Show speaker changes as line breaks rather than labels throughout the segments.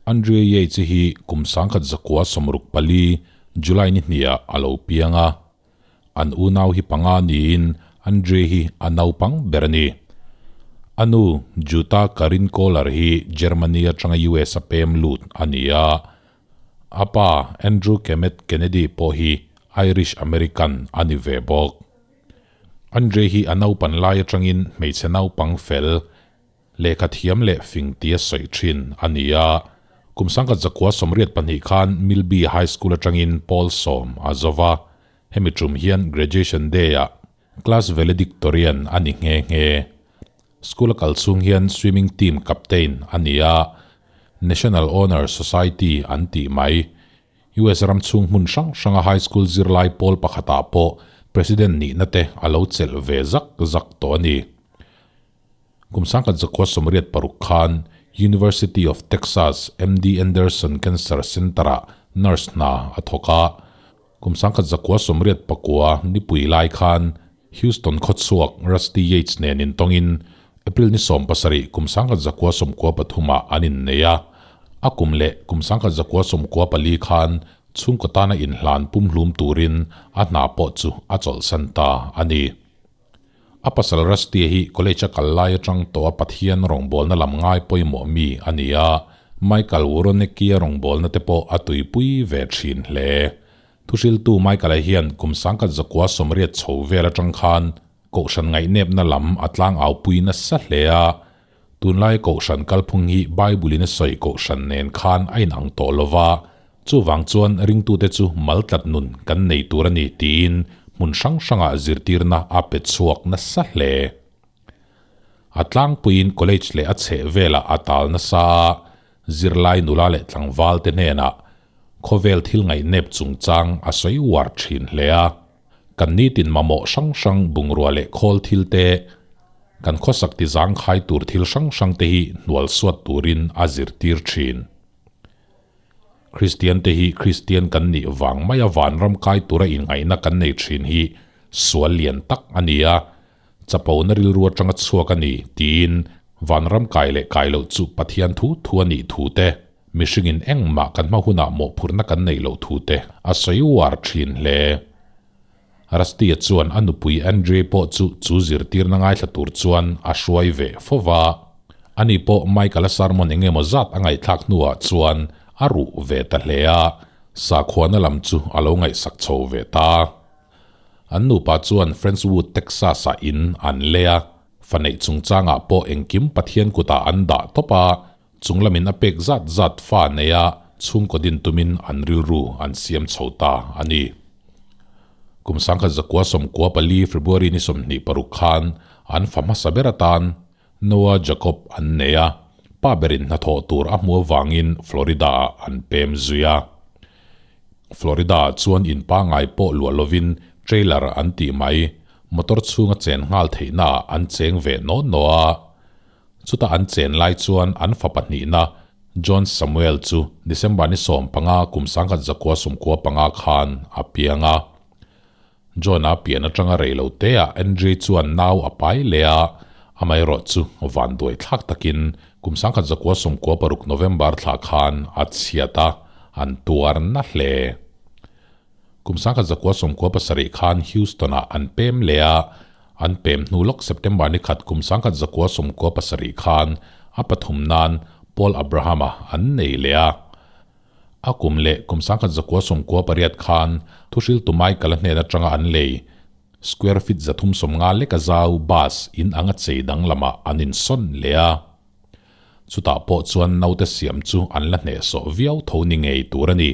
Andrea Yates hi kum 1964 July ni hniah a lo piang a. An unau hi panga niin Andrea hi a naupang ber a ni. A nu Jutta Karin Kohler hi Germany atanga US a pem lut a ni a. A pa Andrew Kemet Kennedy pawh hi Irish American a ni ve bawk. Andrea hi a naupan lai atangin hmeichhe naupang fel, Lehkha thiam leh fing tia sawi thin a ni a. Kum 1982 khan Milby High School atangin pawl sawm a zo va, hemi tum hian Graduation Day-ah Class Valedictorian a ni nghe nghe. School a kal chhung hian Swimming Team Captain a ni a, National Honor Society an tih mai. US ram chhung hmun hrang hranga high school zirlai pawl pakhatah pawh President nihna te a lo chelh ve zak zak tawh a ni. Kum 1986 khan University of Texas MD Anderson Cancer Center-ah nurse hna a thawk a. Kum 1989 nipui lai khan Houston khawchhuak Rusty Yates nen intawngin April ni 17 kum 1993-ah an innei a. A kum leh kum 1994 khan chhungkaw tana inhlan pumhlum turin a hna pawh chu a chawlhsan ta a ni. A pasal Rusty hi college a kal lai atang tawh a Pathian rawngbawlna lam ngai pawimawh mi a ni a, Michael Wuronecki-a rawngbawlna te pawh a tuipui ve thin hle. Thuhriltu Michael-a hian kum 1980 chho vel atang khan Kohhran ngaihnepna lam a tlangaupui nasa hle a, tunlai Kohhran kalphung hi Bible-in a sawi Kohhran nen khan a inang tawh lo va, chuvang chuan ringtute chu maltlat nun kan nei tur a ni tiin hmun hrang hrangah zirtirna a pe chhuak nasa hle. A tlangpuiin college leh a chheh velah a tal nasa a, zirlai nula leh tlangvalte hnenah khawvel thil ngaihnep chungchang a sawi uar thin hle a. Kan nitin mamawh hrang hrang bungrua leh khawl thil te, kan khawsak ti zangkhai tur thil hrang hrang te hi hnual suat turin a zirtir thin. Kristian te hi Kristian kan nih vang maia vanram kai tura inngaihna kan nei thin hi sual lian tak a ni a, chapona rilru atanga chhuak a ni tiin vanram kai leh kai loh chu Pathian thu thu a nih thu te, mihringin engmah kan hma hunah mawhphurhna kan neih loh thu te a sawi uar thin hle. Rusty-a chuan a nupui Andrei pawh chu chu zirtirna ngaithla tur chuan a hruai ve fo va. Ani pawh Michael-a sermon eng emaw zat a ngaihthlak hnuah chuan a ruh ve ta hle a, sakhuana lam chu a lo ngaihsak chho ve ta. An nupa chuan Friendswood, Texas-ah in an lei a, fa neih chungchangah pawh engkim Pathian kutah an dah tawp a, Chung lamin a pek zat zat fa neia chhungkaw din tumin an rilru an siam chho ta a ni. Kum 1994 February ni 26 khan an fa hmasa ber atan Noah Jacob an nei a, pa berin hnathawh tur a hmu avangin Florida-ah an pem zui a. Florida-ah chuan in pangngai pawh luah lovin trailer an tih mai, motor chhunga chen nghal theihnaah an cheng ve naw naw a. Chutah an chen lai chuan an fa pahnihna John Samuel chu December ni 15 kum 1995 khan a piang a. John-a pian atanga rei lo teah Andrei chuan nau a pai leh a, amaherawh chu vanduai thlak takin kum 1996 November thla khan a chhiat a, an tuar na hle. Kum 1997 khan Houston-ah an pem leh a, an pem hnu lawk September ni khat kum 1997 khan a pathum nan Paul Abraham-a an nei leh a. A kum leh kum 1998 khan thuhriltu Michael-a hnen atanga an lei square feet 350 leka zau bus in anga chei danglamah an insawn leh a. Chutah pawh chuan naute siam chu an la hnehsawh viau tho ni ngei tur a ni.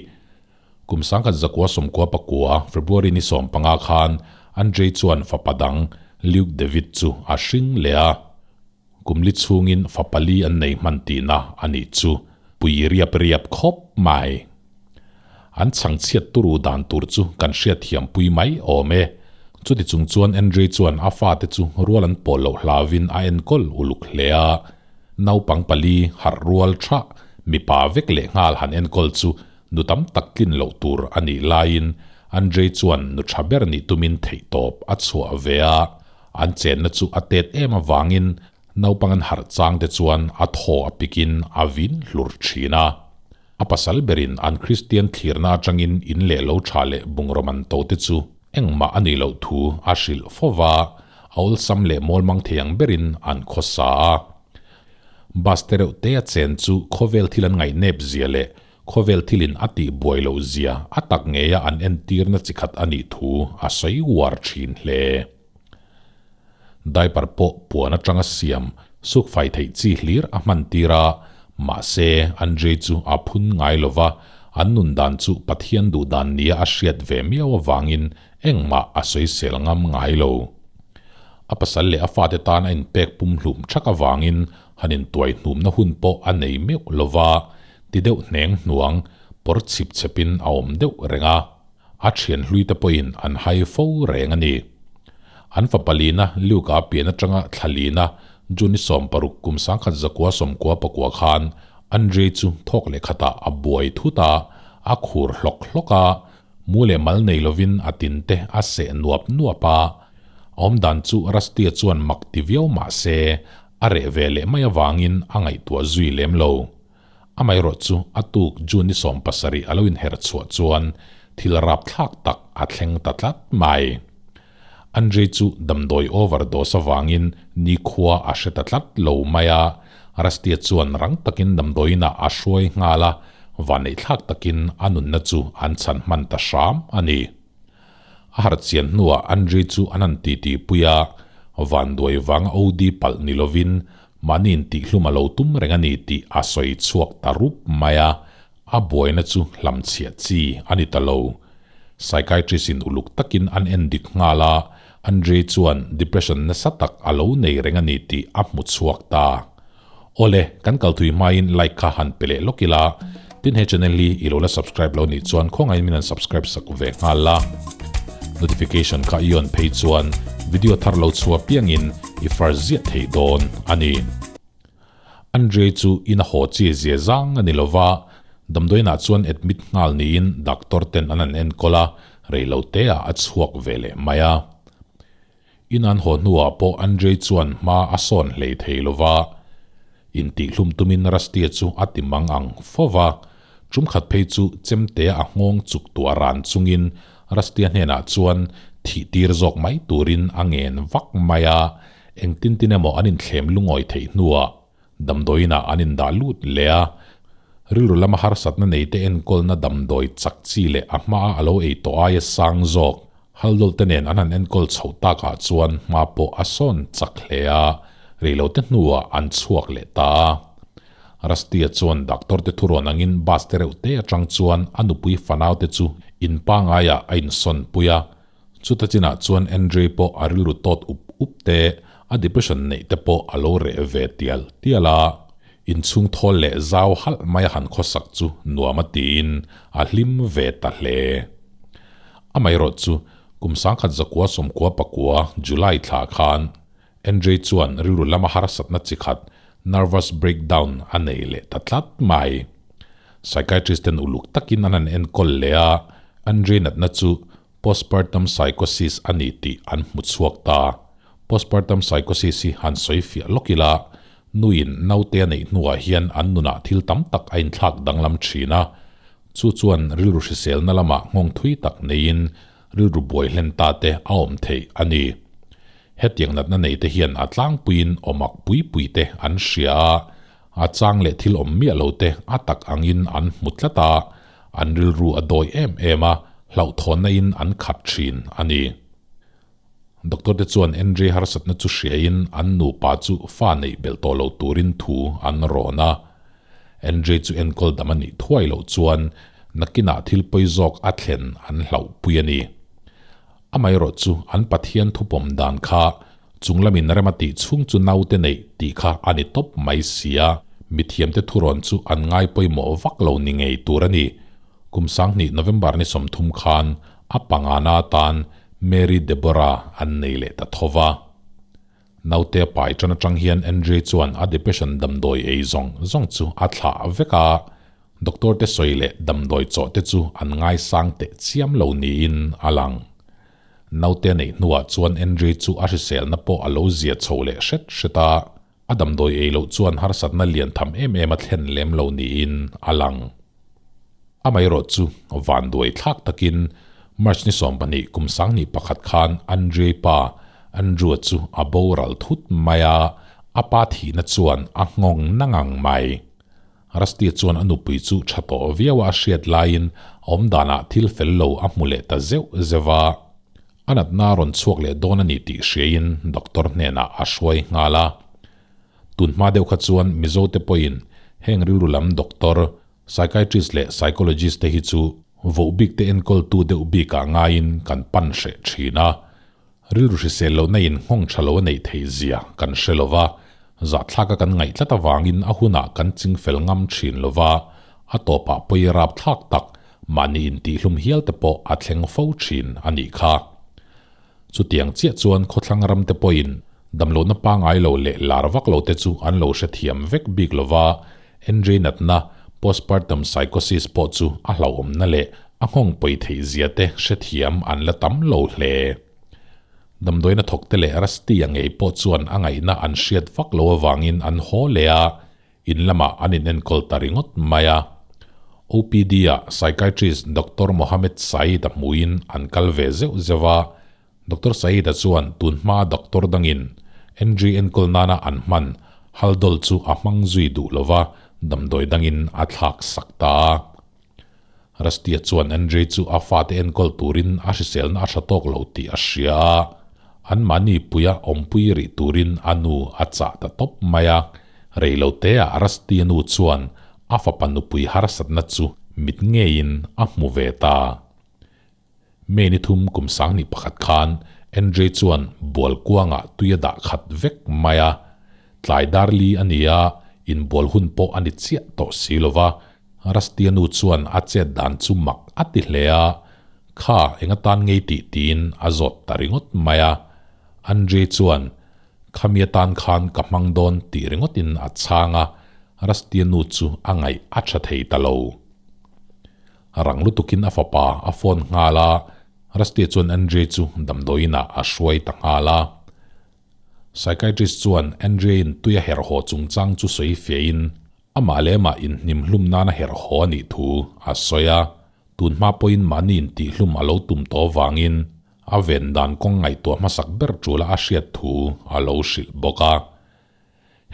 Kum 1999 February ni 15 khan Andrei chuan fapa dang Luke David chu a hring leh a. Kum li chhungin fa pali an nei hman tihna a nih chu pui riap riap khawp mai. An chhangchhiat turu dan tur chu kan hriatthiam pui mai awm e. Chuti chung chuan Andrei chuan a fate chu rual an pawl loh hlauin a enkawl uluk hle a. Naupang pali harh rual tha mipa vek leh nghal han enkawl chu Nu tam tak tlin loh tur a nih laiin Andrei chuan nu tha ber nih tumin theihtawp a chhuah ve a, an chenna chu a tet em avangin naupang an harh chang te chuan a thaw a pikin a vin hlur thin a. A pasal berin an Kristian thlirna atangin in leh lo tha leh bungraw man to te chu engmah a nih loh thu a hrilh fo va, a awlsam leh mawlmang thei ang berin an khawsa a. Bus te reuh te a chen chu khawvel thil an ngaihnep zia leh khawvel thilin a tih buai loh zia a tak ngeia an entirna chi khat a nih thu a sawi uar thin hle. Diaper pawh puan atanga siam suk fai theih chi hlir a hman tir a, mahse Andrei chu a phun ngai lo va, an nun dan chu Pathian duh dan nia a hriat ve miau avangin engmah a sawisel ngam ngai lo. A pasal leh a fate tan a inpek pumhlum thak avangin han intuai hnumna hun pawh a nei meuh lo va, ti deuh hneng hnuang pawr chhip chhepin a awm deuh reng a. A thian hlui te pawhin an hai fo reng a ni. An fapa lina Luke-a pian atanga thla lina June 60 kum 1994 khan Andrei chu thawk leh khatah a buai thut a, a khur hlawk hlawk a, mu leh mal nei lovin a tin te a seh nuap nuap a. A awmdan chu Rusty-a chuan mak ti viau mah se, a reh ve leh mai avangin a ngaihtuah zui lem lo. Amaherawh chu a tuk June ni 70 a lo inher chhuah chuan thil rapthlak tak a thleng ta tlat mai. Andrei chu damdawi overdose avangin nikhua a hre ta tlat lo mai a, Rusty-a chuan rang takin damdawiinah a hruai nghal a, vanneihthlak takin a nunna chu an chhan hman ta hram a ni. A harh chian hnuah Andrei chu an han titi pui a, vanduai vanga OD palh ni lovin mahni intihhlum a lo tum reng a ni tih a sawi chhuak ta rup mai a, a buaina chu hlamchhiah chi a ni ta lo. Psychiatrist in uluk takin an en dik nghal a, Andrei chuan depression nasa tak a lo nei reng a ni tih a hmu chhuak ta. Awle, kan kal thui hmain like kha han pe leh lawk ila, tin he channel hi i lo la subscribe lo nih chuan khawngaiin min han subscribe sak ve nghal la. Notification kha i on phei chuan video thar lo chhuah piangin i first ziah thei dawn a ni. Andrei chu in a haw chi zia zang a ni lova, damdawiinah chuan admit nghal niin doctor ten an han enkawl a, reiloteah a chhuak ve leh mai a. In an haw hnuah pawh Andrei chuan hma a sawn hlei thei lo va, intihhlum tumin Rusty-a chu a ti mang ang fo va. Tum khat phei chu chemtea a nghawng chuk tuah ran chungin Rusty-a hnenah chuan thih tir zawk mai turin a ngen vak mai a, engtin tin emaw an inthlem lungawi theih hnuah Damdawiinah an indah lut leh a, rilru lama harsatna neite enkawlna damdawi chak chi leh a hmaa a lo ei tawh aia sang zawk Haldol te nen an han enkawl chhoh takah chuan hma pawh a sawn chak hle a, reilote hnuah an chhuak leh ta a. Rusty-a chuan doctor te thurawn angin bus te reuh te atang chuan a nupui fanau te chu in pangaiah a insawn pui a, Chuta chinah chuan Andrei pawh a rilru tawt up up te, a depression neih te pawh a lo reh ve tial tial a. Inchhung thawl leh zau halh mai a han khawsak chu nuam a tiin a hlim ve ta hle. Amaherawh chu kum 1999 July thla khan Andrei chuan rilru lama harsatna chi khat nervous breakdown a nei leh ta tlat mai. Psychiatrist ten uluk takin an han enkawl leh a, Andrei natna chu Postpartum psychosis a ni tih an hmu chhuak ta. Postpartum psychosis hi han sawi fiah lawk ila, nuin naute a neih hnuah hian an nunah thil tam tak a inthlak danglam thin a. Chu chuan rilru hriselna lamah nghawng thui tak neiin rilru buai hlen ta te a awm theih a ni. Hetiang natna neite hian a tlangpuiin awmak pui pui te an hria a, a chang leh thil awm miah lo te a tak angin an hmu tlat a, an rilru a dawi em em a, hlauhthawnna in an khat thin a ni. Doctor te chuan Andrei harsatna chu hriain an nupa chu fa neih belh tawh lo turin thu an rawn a. Andrei chu enkawl dam a nih thuai loh chuan nakinah thil pawi zawk a thlen an hlauhpui a ni. Amaherawh chu an Pathian thupawm dan kha chunglamin rem a tih chhung chu naute neih tih kha a ni tawp mai si a, mithiamte thurawn chu an ngai pawimawh vak lo ni ngei tur a ni. Kum 2000 November ni 30 khan a pangana atan Mary Deborah an nei leh ta tho va. Naute pai tan atang hian Andrei chuan a depression damdawi ei zawng zawng chu a thlah vek a, doctor te sawi leh damdawi chawh te chu an ngaisang teh chiam lo niin a lang. Naute neih hnuah chuan Andrei chu a hriselna pawh a lo zia chho leh hret hret a, a damdawi ei loh chuan harsatna lian tham em em a thlen lem lo niin a lang. Amaherawhchu, vanduai thlak takin March ni 12 kum 2001 khan Andrei pa Andrew-a chu a boral thut mai a, a pa thihna chuan a nghawng na ngang mai. Rusty-a chuan a nupui chu tha tawh viau a a hriat laiin a awmdanah thil fel lo a hmu leh ta zeuh zeuh a. A natna a rawn chhuak leh dawn a ni tih hriain doctor hnenah a hruai nghal a. Tun hma deuh kha chuan Mizote pawhin heng rilru lam doctor, psychiatrist leh psychologist te hi chu voh bik te enkawltu deuh bikah ngaiin kan pan hreh thin a. Rilru hrisel lohna in nghawng tha lo a neih theih zia kan hre lo va, zahthlaka kan ngaih tlat avangin a hunah kan ching fel ngam thin lo va, a tawpah pawi rap thlak tak mahni intihhlum hial te pawh a thleng fo thin a nih kha. Chutiang chiah chuan khawthlang ram te pawhin damlohna pangai lo leh lar vak lo te chu an lo hrethiam vek bik lo va, NJ natna, postpartum psychosis, pawh chu a hlauhawmna leh a nghawng pawi theih zia te hrethiam an la tam lo hle. Damdawiina thawk te leh Rusty-a ngei pawh chuan a ngaihna an hriat vak lo avangin an haw leh a, in lamah an inenkawl ta ringawt mai a. OPD-ah psychiatrist Doctor Mohammed Saeed-a hmuhin an kal ve zeuh zeuh a, Doctor Saeed-a chuan tun hmaa doctor dangin NG enkawl nana an hman Haldol chu a hmang zui duh lo va, damdawi dangin a thlak sak ta a. Rusty-a chuan Andrei chu a fate enkawl turin a hriselna a hra tawk lo tih a hria a, anmahni puia awmpui rih turin a nu a chah ta tawp mai a. Reiloteah Rusty-a nu chuan a fapa nupui harsatna chu mit ngeiin a hmu ve ta. May ni thum kum 2001 khan Andrei chuan bual kuangah tui a dah khat vek mai a. Tlai dar li a ni a, inbual hun pawh a ni chiah tawh si lo va. Rusty-a nu chuan a chet dan chu mak a ti hle a, Kha, eng atan ngei tih tiin a zawt ta ringawt mai a. Andrei chuan, Khami atan khan ka hmang dawn tih ringawtin a chhang a, Rusty-a nu chu a ngaih a tha thei ta lo. Rang lutukin a fapa a phone nghal a, Rusty chuan Andrei chu damdawiinah a hruai ta nghal a. Psychiatrist chuan Andrei-in tui a herh haw chungchang chu sawi fiahin amah leh amah inhnim hlum nana herh haw a nih thu a sawi a, tun hma pawhin mahni intihhlum a lo tum tawh avangin a ven dan kawng ngaihtuah hmasak ber ṭula a hriat thu a lo hrilh bawk a.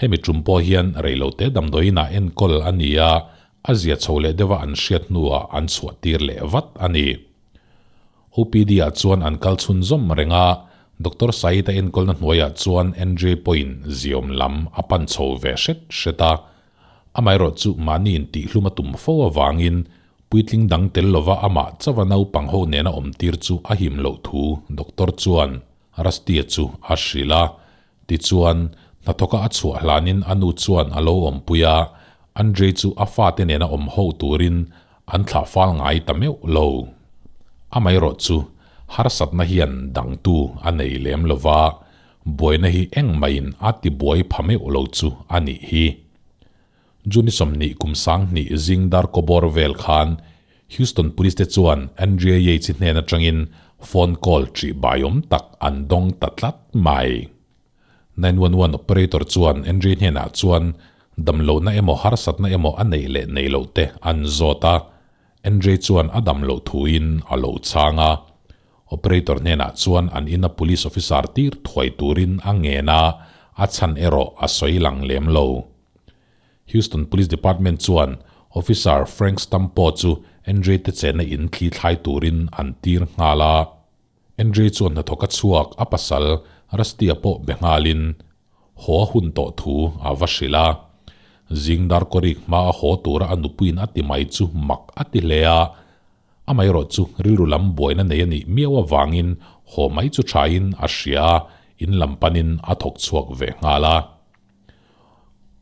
Hemi tum pawh hian reilote damdawiinah enkawl a ni a, a zia chho leh deuha an hriat hnuah an chhuah tir leh vat a ni. OPD-ah chuan an kal chhunzawm reng a, Doctor Saeed-a enkawlna hnuaiah chuan NJ pawhin ziawm lam a pan chho ve hret hret a. Amaherawh chu mahni intihhlum a tum fo avangin puitling dang tel lova amah chauha naupang ho nena awmtir chu a him loh thu Doctor chuan Rusty-a chu a hrilh a. Tichuan, hnathawka a chhuah hlanin a nu chuan a lo awmpui a, Andrei chu a fate nena awm ho turin an thlah fal ngai ta meuh lo. Amaherawh chu, harsatna hian dangtu a nei lem lo va, buaina hi engmahin a tibuai pha meuh lo chu a nih hi. June 20 kum 2000 zing dar kawbawr vel khan Houston Police te chuan Andrea Yates-i hnen atangin phone call ṭih baiawm tak an dawng ta tlat mai. 911 operator chuan Andrea hnenah chuan damlohna emaw harsatna emaw a neih leh neih loh te an zawt a, Andrea chuan a dam loh thuin a lo chhang a. Operator hnenah chuan an ina police officer tir thuai turin a ngen a, a chhan erawh a sawi lang lem lo. Houston Police Department chuan Officer Frank Stampo chu Andre te chenna in thli thlai turin an tir nghal a. Andre chuan hnathawk a chhuak a pasal Rusty-a pawh be nghalin haw a hun tawh thu a va hrilh a. Zing dar kawrik hma a haw tura a nupuiin a ti mai chu mak a ti hle a. Amaherawh chu rilru lam buaina nei a nih miau avangin haw mai chu thain a hria a, in lam panin a thawk chhuak ve nghal a.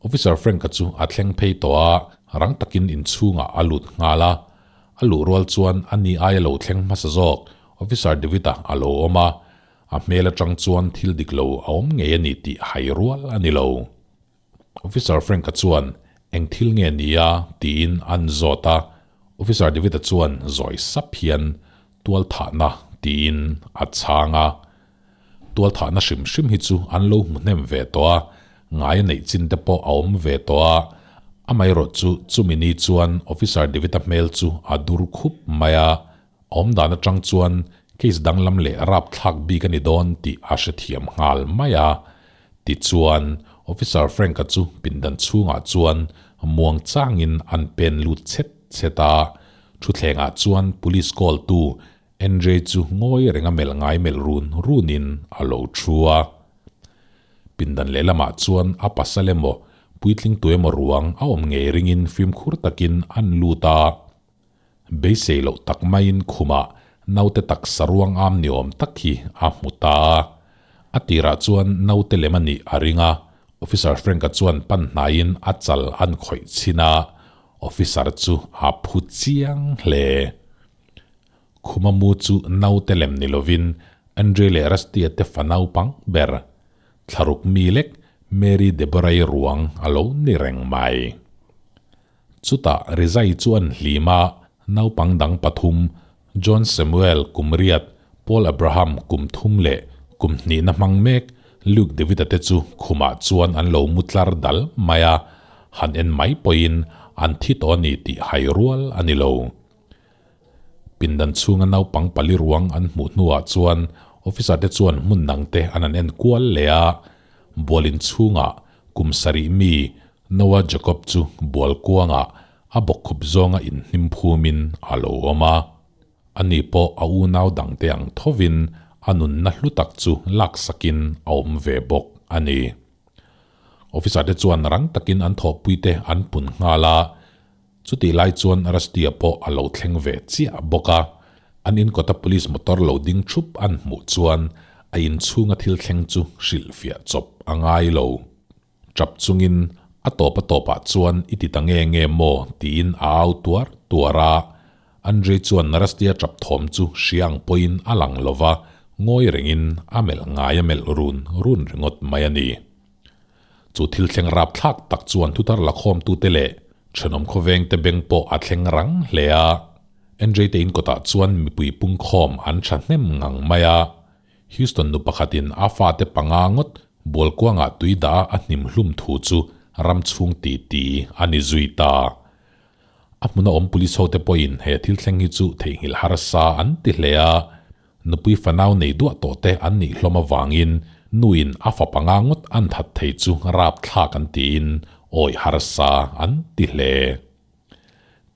Officer Frank-a chu a thleng phei tawh a, rang takin inchhungah a lut nghal a. A luh rual chuan a ni aia lo thleng hmasa zawk Officer David-a a lo awm a, a hmel atang chuan thil dik lo a awm ngei a ni tih hai rual a ni lo. Officer Frank-a chuan eng thil nge ni a tiin an zawt a, Officer David-a chuan zawi sap hian tualthahna tiin a chhang a. Tualthahna hrim hrim hi chu an lo hmu hnem ve tawh a, ngai a neih chin te pawh a awm ve tawh a. Amaherawhchu chumi ni chuan Officer David-a hmel chu a dur khup mai a, a awmdan atang chuan case danglam leh rapthlak bik a ni dawn tih a hrethiam nghal mai a. Tichuan, Officer Frank-a chu pindan chhungah chuan muang changin an pen lut chhet chhet a, thutthlengah chuan police call tu Andrei chu ngawi renga melh ngai melh run runin a lo thu a. Pindan lehlamah chuan a pasal emaw, puitling tu emaw ruang a awm ngei ringin fimkhur takin an lut a. Beisei loh tak maiin khumah naute taksa ruang am ni awm tak hi a hmu ta a. A tirah chuan naute lem a nih a ring a, Officer Frank-a chuan pan hnaiin a chal an khawih chhin a, Officer chu a phu chiang hle. Khuma mu chu naute lem ni lovin Andre leh Rusty-a te fa naupang ber, thlaruk mi lek Mary Deborah-i ruang a lo ni reng mai. Chutah rizai chu an hlim a, naupang dang pathum, John Samuel kum riat, Paul Abraham kum thum leh kum hnihna hmang mek Luke David-a te chu khumah chuan an lo mu tlar dal mai a, han en mai pawhin an thi tawh a ni tih hai rual a ni lo. Pindan chhunga naupang pali ruang an hmuh hnuah chuan officer te chuan hmun dang te an han en kual leh a, bualin chhungah kum sarih mi Noah Jacob chu bual kuangah a bawkkhup zawnga inhnim phumin a lo awm a. Ani pawh a unau dangte ang thovin a nunna hlu tak chu laksakin a awm ve bawk a ni. Officer te chuan rang takin an thawhpuite an pun nghal a, Chutih lai chuan Rusty-a pawh a lo thleng ve chiah bawk a, an in kawta police motor lo ding thup an hmuh chuan a inchhunga thil thleng chu hrilhfiah chawp a ngai lo. Tap chungin a tawp a tawpah chuan i ti ta nge nge maw tiin a au tuar tuar a, Andrei chuan Rusty-a tap thawm chu hria ang pawhin a lang lo va, ngawi rengin a melh ngai a melh run run ringawt mai a ni. Chu thil thleng rapthlak tak chuan thuthar lakhawmtute leh thenawm khawvengte beng pawh a thleng rang hle a. Andrei te inkawtah chuan mipui pungkhawm an thahnem ngang mai a. Houston nu pakhatin a fate panga ngawt bualkuangah tui dah a hnim hlum thu chu ram chhung titi a ni zui ta. A hmuna awm police hote pawhin he thil thleng hi chu theihnghilh harsa an ti hle a. Nupui fanau nei duah tawh te an nih hlawm avangin nuin a fa panga ngawt an that thei chu rapthlak an tiin awi harsa an ti hle.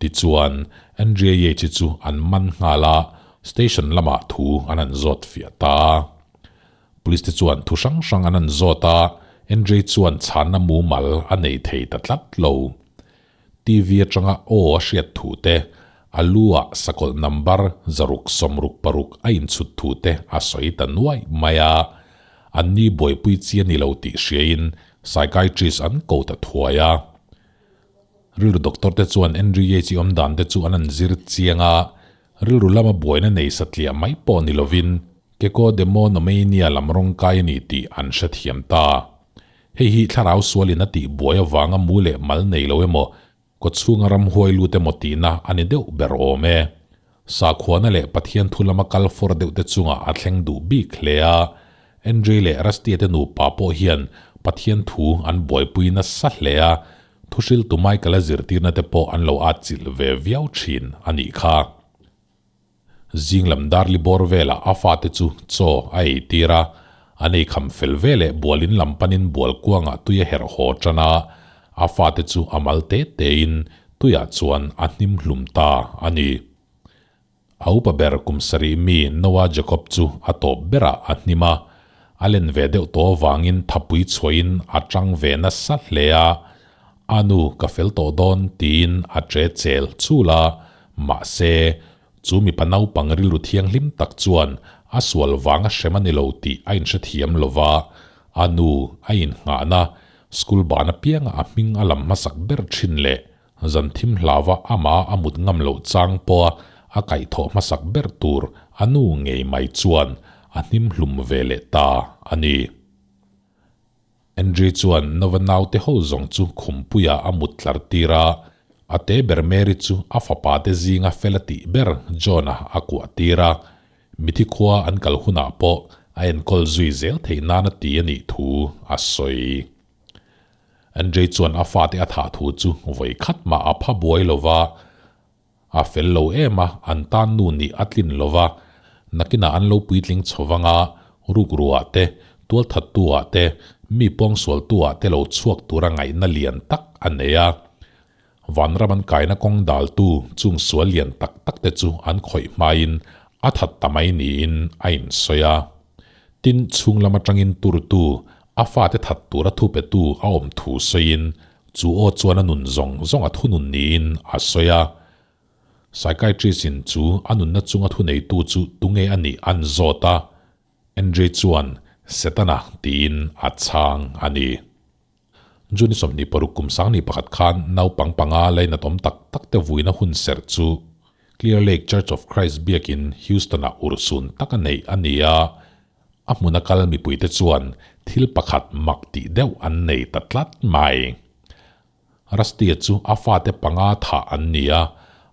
Tichuan, Andrea Yates-i chu an man nghal a, station lamah thu an han zawt fiah ta a. Police te chuan thu hrang hrang an han zawt a, Andrea chuan chhanna mumal a nei thei ta tlat lo. TV atanga aw a hriat thu te, a lu ah sakawlh number 666 a inchhut thu te a sawi ta nuai mai a. An ni buaipui chi a ni lo tih hriain psychiatrist an ko ta thuai a. Rilru doctor te chuan Andrew Yates-i awm dan te chu an an zir chiang a, rilru lama buaina nei satliah mai pawh ni lovin Kekodemonomania lam rawngkai a ni tih an hrethiam ta. Hei hi thlarau sualin a tih buai avanga mu leh mal nei lo emaw, kawchhunga ramhuai lut emaw tihna a ni deuh ber awm e. Sakhuana leh Pathian thu lama kal fawr deuh te chungah a thleng duh bik hle a. Andrei leh Rusty-a te nupa pawh hian Pathian thu an buaipui nasa hle a, thuhriltu Michael-a zirtirna te pawh an lo atchilh ve viau thin a nih kha. Zing lam darli bawr velah a fate chu chaw a ei tir a, an ei kham fel veleh bualin lam panin bual kuangah tui a herh haw tan a, a fate chu a mal te tein tuiah chuan a hnim hlum ta a ni. A upa ber kum sarih mi Noah Jacob chu a tawp berah a hnim a, a len ve deuh tawh avangin thapui chhuahin a tang ve nasa hle a, A nu ka fel tawh dawn tiin a tre chel chul a, mahse, chu mipa naupang rilru thianghlim tak chuan a sual vang a hrem a ni lo tih a inhrethiam lo va, a nu a innghahna school ban apianga a hming a lam hmasak ber thin leh zan thim hlauva amah a mut ngam loh chang pawha a kaihthawh hmasak ber tur a nu ngei mai chuan a hnim hlum ve leh ta a ni. Andrew chuan Nova naute ho zawng chu khumpuiah a mut tlar tir a, a te ber Mary chu a fapa te zinga fel a tih ber John-a a kuah tir a, mithi khua an kal hunah pawh a enkawl zui zel theih nan a ti a nih thu a sawi. Andrei chuan a fate a thah thu chu vawi khat mah a pha buai lo va, a fel lo em a, an tan nu nih a tlin lo va, nakinah an lo puitling chho vang a, rukruah te, tualthattuah te, mi pawngsualtuah te lo chhuak tura ngaihna lian tak a nei a. Vanram an kaina kawng daltu chung sual lian tak tak te chu an khawih hmain a that ta mai niin a insawi a. Tin, chhung lam atangin turtu, a fate that tura thu petu a awm thu sawiin chu aw chuan a nun zawng zawng a thunun niin a sawi a. Psychiatrist in chu a nunna chunga thuneitu chu tunge a nih an zawt a, Andrei chuan Setana tiin a chhang a ni. June 26 kum 2001 khan naupang panga lainatawm tak tak te vuina hun serh chu Clear Lake Church of Christ biakin Houston-ah urhsun taka neih a ni a, a hmuna kal mipuite chuan thil pakhat mak tih deuh an nei ta tlat mai. Rusty-a chu a fate panga thah an ni a,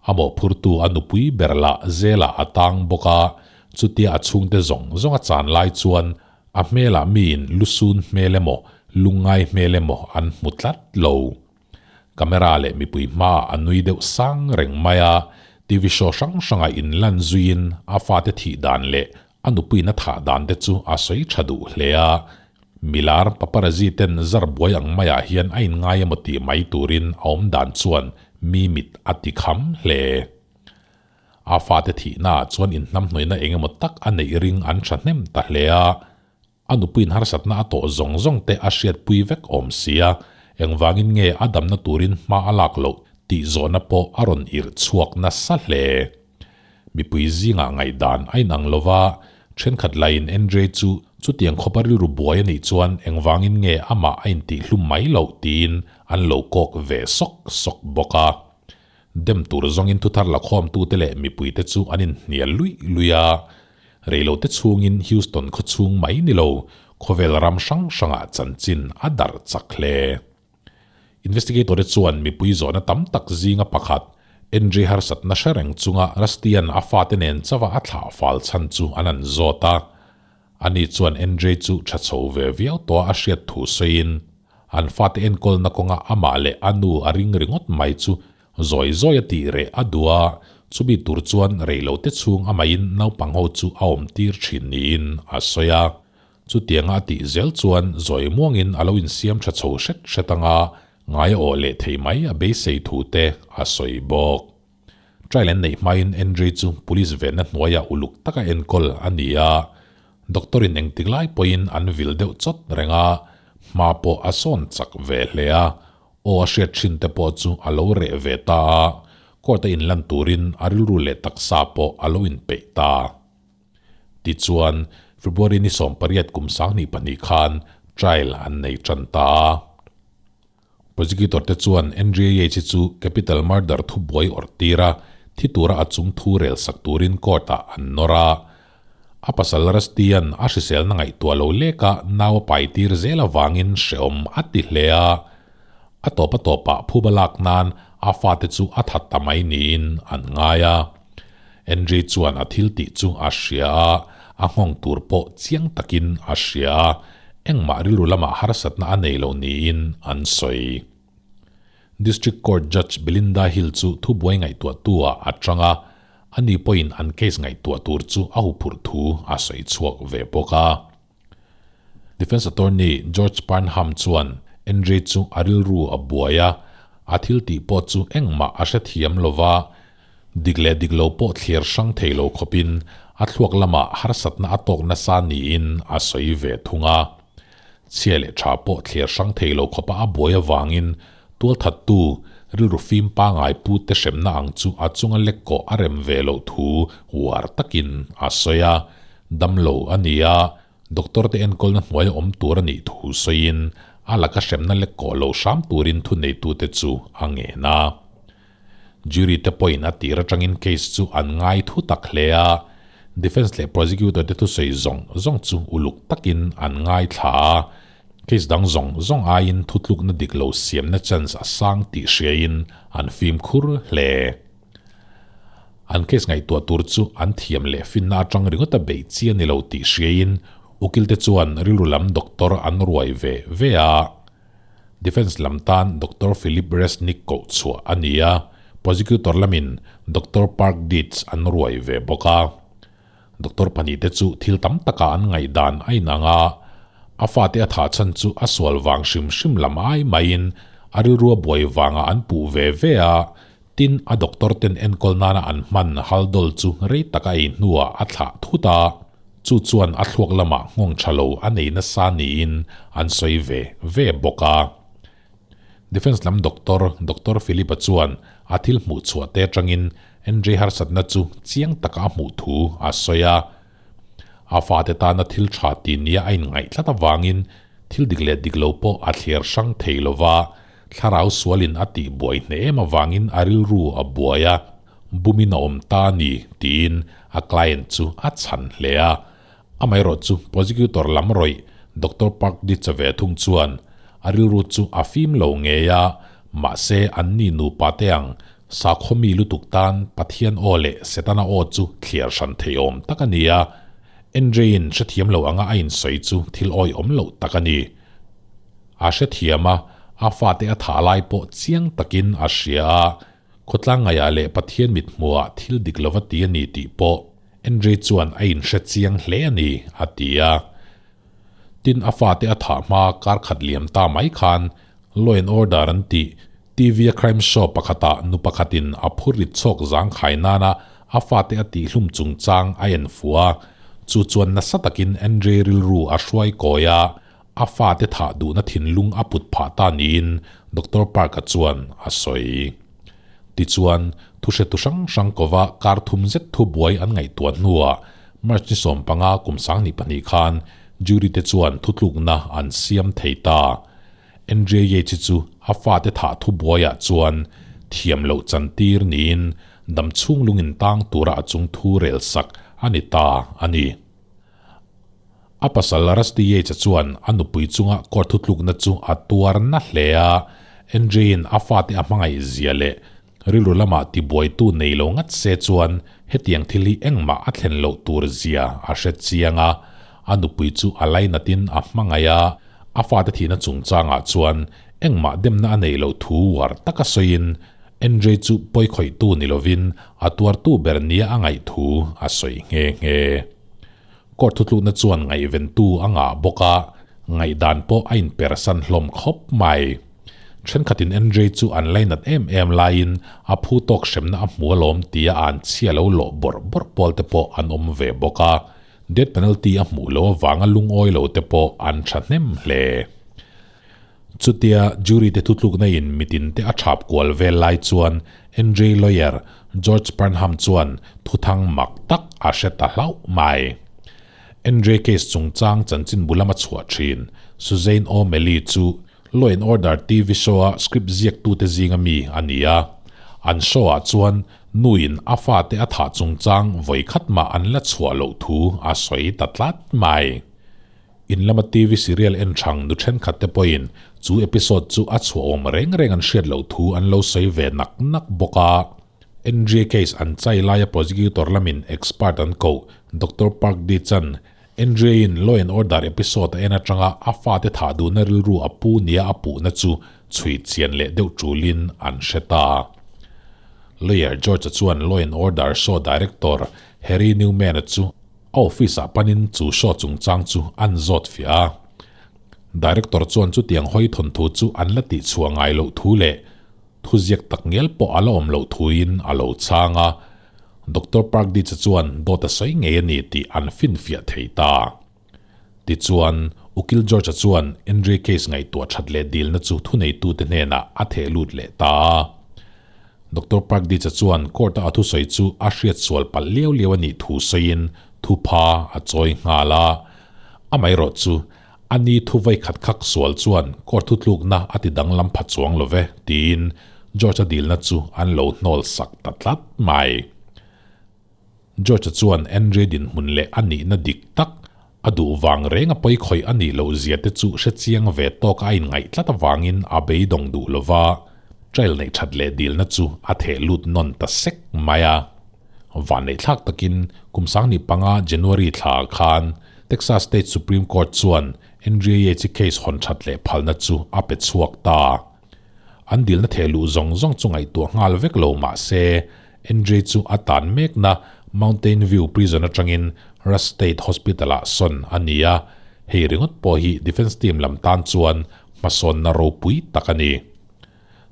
a mawhphurtu a nupui ber lah zelah a tang bawk a, chutia a chhungte zawng zawng a chan lai chuan a hmelah miin lusun hmel emaw lungngai hmel emaw an hmu tlat lo. Camera leh mipui hmaah a nui deuh sang reng mai a, TV show hrang hrangah inlan zuiin a fate thih dan leh A nupuiin a thah dan te chu a sawi tha duh hle a, milar paparazzi ten zar buai ang maiah hian a inngai emaw tih mai turin a awm dan chuan mi mit a ti kham hle. A fate thihnaah chuan inhnamhnawihna eng emaw tak a neih ring an tha hnem ta hle a, a nupuiin harsatna a tawh zawng zawng te a hriatpui vek awm si a, engvangin nge a damna turin hma a lak loh tih zawhna pawh a rawn irh chhuak nasa hle. Mipui zingah ngaihdan a inang lo va, thenkhat laiin Andrei chu chutiang khawpa rilru buai a nih chuan engvangin nge amah a intihhlum mai loh tiin an lo kawk ve sawk sawk bawk a. Dem tur zawngin thuthar lakhawmtute leh mipuite chu an inhnial luih luih a. Reilote chhungin Houston khawchhung mai ni lo, khawvel ram hrang hrangah chanchin a darh chak hle. Investigator-te chuan mipui zawhna tam tak zinga pakhat, NJ harsatna hre reng chunga Rustian a fate nen chauha a thlah fal chhan chu an an zawt a. Ani chuan NJ chu tha chho ve viau tawha a hriat thu sawiin, an fate enkawlna kawnga amah leh a nu a ring ringawt mai chu zawi zawi a tih reh a duh a, chumi tur chuan reilote chhung amahin naupang ho chu a awmtir thin niin a sawi a. Chutianga a tih zel chuan zawi muangin a lo insiam tha chho hret hret anga ngai a awh leh thei mai a beisei thu te a sawi bawk. Trial an neih hmain Andrei chu police venna hnuaiah uluk taka enkawl a ni a, doctor in engtik lai pawhin an vil deuh chawt reng a, hma pawh a sawn chak ve hle a, aw a hriat thin te pawh chu a lo reh ve ta a, court a inlan turin a rilru leh taksa pawh a lo inpeih ta. Tichuan, February ni 18 kum 22 khan trial an nei tan ta a. Prosecutor te chuan NJH hi chu capital murder thubuai awrh tir a, thi tura a chung thu rel sak turin court ah an nawr a. A pasal Rustian a hriselna ngaihtuah lo lek a nau a pai tir zel avangin hrehawm a ti hle a. A tawp a tawpah phuba lak nan a fate chu a that ta mai niin an ngai a. Andrei chuan a thil tih chu a hria a, a nghawng tur pawh chiang takin a hria a, engmah rilru lamah harsatna a nei lo niin an sawi. District Court Judge Belinda Hill chu thubuai ngaihtuahtu-ah a chang a, ani pawhin an case ngaihtuah tur chu a huphurh thu a sawi chhuak ve bawk a. Defence Attorney George Parnham chuan Andrei chu a rilru a buai a, a thil tih pawh chu engmah a hrethiam lo va, Dik leh dik lo pawh thlir hrang thei lo khawpin a thluak lamah harsatna a tawk nasa niin a sawi ve thung a. Chhia leh tha pawh thlir hrang thei lo khawpa a buai avangin tualthattu rilru fim pangai pu te hremna ang chu a chunga lek kawh a rem ve loh thu uar takin a sawi a. Damlo a ni a, doctor te enkawlna hnuaia awm tur a nih thu sawiin a laka hremna lek kawh lo hram turin thuneitute chu a ngen a. Jury te pawhin a tir atangin case chu an ngai thu tak hle a, defence leh prosecutor te thusawi zawng zawng chu uluk takin an ngaithla a, case dang zawng zawng aiin thutlukna dik lo siamna chance a sang tih hriain an fimkhur hle. An case ngaihtuah tur chu an thiam leh finna atang ringawt a beih chi a ni lo tih hriain ukil te chuan rilru lam doctor an ruai ve ve a. Defence lam tan Doctor Philip Resnick koh chhuah a ni a, prosecutor lamin Doctor Park Dietz an ruai ve bawk a. Doctor pahnihte chu thil tam takah an ngaihdan a inang a, a fate a thah chhan chu a sual vang hrim hrim lam ai maiin a rilrua buai vangah an puh ve ve a, tin a doctor ten enkawl nana an hman Haldol chu rei taka ei hnuah a thlah thut a, chu chuan a thluak lamah nghawng tha lo a nei nasa niin an sawi ve ve bawk a. Defence lam doctor, Doctor Philip-a chuan a thil hmuh chhuah te atangin NJ harsatna chu chiang taka a hmuh thu a sawi a. A fate tana thil tha ti nia a inngaih tlat avangin thil dik leh dik lo pawh a thliar hrang thei lo va, thlarau sualin a tih buai hneh em avangin a rilru a buai a, bumin a awm ta a ni tiin a client chu a chhan hle a. Amaherawh chu prosecutor lam rawih Doctor Park Ditch-a ve thung chuan a rilru chu a fim lo ngei a, mahse anni nupa te ang sakhaw mi lutuk tan Pathian aw leh Setana aw chu thliar hran theiawm tak a ni a, Andrei-in hrethiam lo anga a insawi chu thil awihawm loh tak a ni. A hrethiam a, a fate a thah lai pawh chiang takin a hria a, khawtlang ngaihah leh Pathian mithmuhah thil dik lova ti a ni tih pawh Andrei chuan a inhre chiang hle a ni, a ti a. Tin, a fate a thah hma kar khat liam ta mai khan Law and Order an tih TV a crime show pakhatah nu pakhatin a phur rit chhawk zang khai nana a fate a tihhlum chungchang a en fuh a. Chu chuan nasa takin Andrei rilru a hruai kawi a, a fate thah duhna thinlung a put phah ta niin Doctor Park-a chuan a sawi. Tichuan, thuhretu hrang hrang kova kar thum zet thu buai an ngaihtuah hnuah March ni 15 kum 22 khan jury te chuan thutlukna an siam thei ta. Andrea Yates chu a fate thah thu buaiah chuan thiam loh chantir niin dam chhung lungin tang tura a chung thu rel sak a ni ta a ni. A pasal Rusty Yates-a chuan a nupui chunga court thutlukna chu a tuar na hle a, Andrea-in a fate a hmangaih zia leh rilru lamah tibuaitu nei lo ngat se chuan hetiang thil hi engmah a thlen loh tur zia a hre chiang a, a nupui chu a lainatin a hmangaih a, a fate thihna chungchangah chuan engmah demna a neih loh thu uar taka sawiin Andrea chu pawikhawihtu ni lovin a tuartu ber nia a ngaih thu a sawi nghe nghe. Court thutlukna chuan ngaihventu a ngah bawk a, ngaihdan pawh a inpersan hlawm khawp mai. Thenkhatin NJ chu an lainat em em laiin a phu tawk hremna a hmu alawm tia an chhia lo lawh bawrh bawrh pawl te pawh an awm ve bawk a, death penalty a hmuh loh avanga lungawi lo te pawh an thahnem hle. Chutia jury te thutlukna in mitin te a thap kual vel lai chuan NJ lawyer George Parnham chuan thuthang mak tak a hre ta hlauh mai. NJ case chungchang chanchin bu lama chhuah thin Suzanne O'Malley chu Law and Order TV show a script ziaktute zinga mi a ni a. An show ah chuan nuin a fate a thah chungchang vawi khat mah an la chhuah loh thu a sawi ta tlat mai. In lama TV serial en thang nu thenkhat te pawhin chu episode chu a chhuahawm reng reng an hriat loh thu an lo sawi ve nak nak bawk a. NJ case an chai laia prosecutor lamin expert an koh Doctor Park Di-chan NJ in Law and Order episode a en atanga a fate thah duhna rilru a pu nia a puhna chu chhui chian leh deuh tulin an hre ta. Lawyer George-a chuan Law and Order show director Harry Newman-a chu A office ah panin chu show chungchang chu an zawt fiah a. Director chuan chutiang hawi thawnthu chu an la tih chhuah ngai loh thu leh thuziak tak ngial pawh a la awm loh thuin a lo chhang a. Doctor Park Ditch-a chuan dawt a sawi ngei a ni tih an finfiah thei ta. Tichuan, Ukil George-a chuan Andre case ngaihtuah that leh dilna chu thuneitute hnenah a theh lut leh ta a. Doctor Park Ditch-a chuan court-a a thusawi chu a hriat sual palh liau liau a nih thu sawiin thupha a chawi nghal a. Amaherawh chu, a ni thu vawi khat khak sual chuan court thutlukna a ti danglam pha chuang lo ve, tiin George-a dilna chu an lo hnawl sak ta tlat mai. George-a chuan Andre dinhmun leh a nihna dik tak, a duh vang reng a pawi khawih a nih loh zia te chu hre chiang ve tawk a inngaih tlat avangin a beidawng duh lo va, trail neih that leh dilna chu a theh lut nawn ta sek mai a. Vanneihthlak takin kum 25 January thla ah khan Texas State Supreme Court chuan Andrea Yates-i case hawn that leh phalna chu a pe chhuak ta. An dilna theh luh zawng zawng chu ngaihtuah nghal vek lo mah se, Andrea chu a tan mekna Mountain View Prison atangin Rush State Hospital-ah sawn a ni a, hei ringawt pawh hi defence team lam tan chuan hmasawnna ropui tak a ni.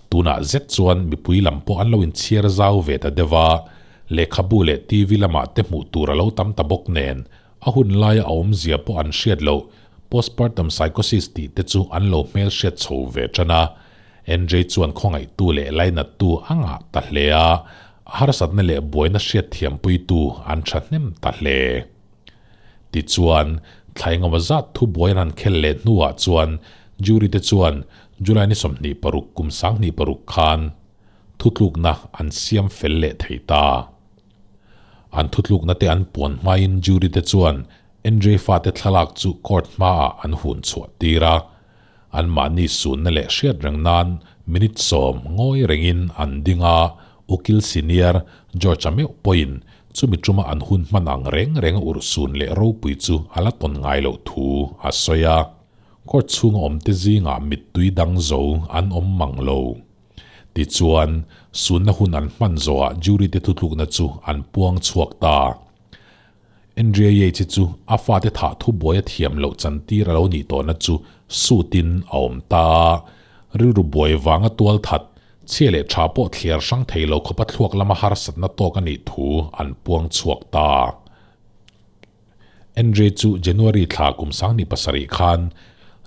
Tunah zet chuan mipui lam pawh an lo inchhiar zau ve ta deuh a, lehkhabu leh TV lamah te hmuh tur a lo tam ta bawk nen, a hun laia a awmzia pawh an hriat loh postpartum psychosis tih te chu an lo hmelhriat chho ve tan a. NJ chuan khawngaihtu leh lainattu a ngah ta hle a, a harsatna leh buaina hriatthiampuitu an thahnem ta hle. Tichuan, thla engemaw zat thu buai an han khel leh hnuah chuan jury te chuan July ni 26 kum 26 khan thutlukna an siam fel leh thei ta. An thutlukna te an puan hmain jury te chuan NJ fate thlalak chu court hmaah an hun chhuah tir a. Anmahni sunna leh hriat reng nan minute sawm ngawi rengin an ding a, Ukil Senior George-a meuh pawhin chumi tuma an hun hman ang reng renga urhsun leh ropui chu a la tawn ngai loh thu a sawi a. Court chhunga awmte zingah mittui dang zo an awm mang lo. Tichuan, sunna hun an hman zawhah jury te thutlukna chu an puang chhuak ta. Andrea Yates hi chu a fate thah thu buai a thiam loh chantir a lo nih tawhna chu sutin a awm ta a, rilru buai vanga tual that, chhia leh tha pawh thliar hrang thei lo khawpa thluak lama harsatna tawk a nih thu an puang chhuak ta. Andrea chu January thla kum 27 khan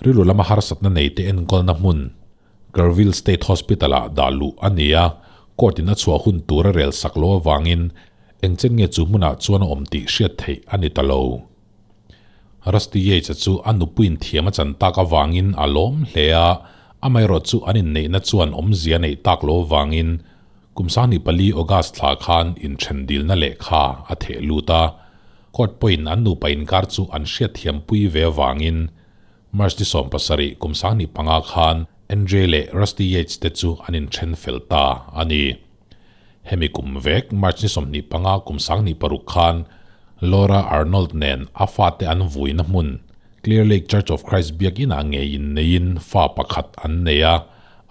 rilru lama harsatna neite enkawlna hmun, Kerrville State Hospital-ah dah luh a ni a, court-in a chhuah hun tur a rel sak lo avangin engchen nge chu hmunah chuan a awm tih hriat theih a ni ta lo. Rusty Yates-a chu a nupuiin thiam a chan tak avangin a lawm hle a, amaherawh chu an inneihna chuan awmzia a neih tak lo avangin kum 24 August thla khan inthen dilna lehkha a theh lut a, court pawhin an nupa inkar chu an hriatthiampui ve avangin March ni 17 kum 15 khan Andre leh Rusty Yates te chu an inthen fel ta a ni. Hemi kum vek March ni 25 kum 26 khan Laura Arnold nen a fate an vuina hmun Clear Lake Church of Christ biakinah ngei inneiin fa pakhat an nei a,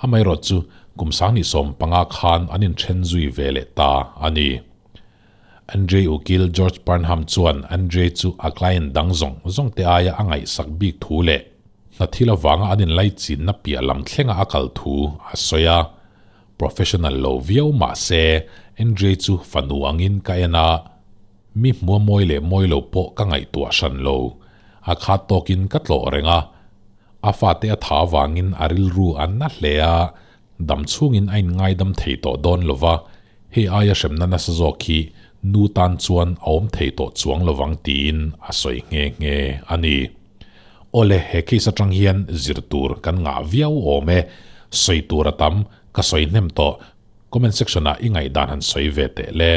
amaherawh chu kum 25 khan an inthen zui ve leh ta a ni. Andre ukil George Parnham chuan Andre chu a client dang zawng zawng te aia a ngaihsak bik thu leh hna thil avanga an inlaichinna piah lam thlenga a kal thu a sawi a. Professional lo viau mah se Andre chu fanu angin ka en a, mi hmua mawi leh mawi lo pawh ka ngaihtuah hran lo. A khat tawkin ka tlawh reng a, a fate a tha avangin a rilru a na hle a, Dam chhungin a inngaidam thei tawh dawn lo va, hei aia hremna nasa zawk hi nu tan chuan a awm thei tawh chuang lo vang tiin a sawi nghe nghe a ni. Awle, he case atang hian zir tur kan ngah viau awm e, sawi tur a tam, ka sawi hnem tawh, comment section ah i ngaihdan han sawi ve teh le.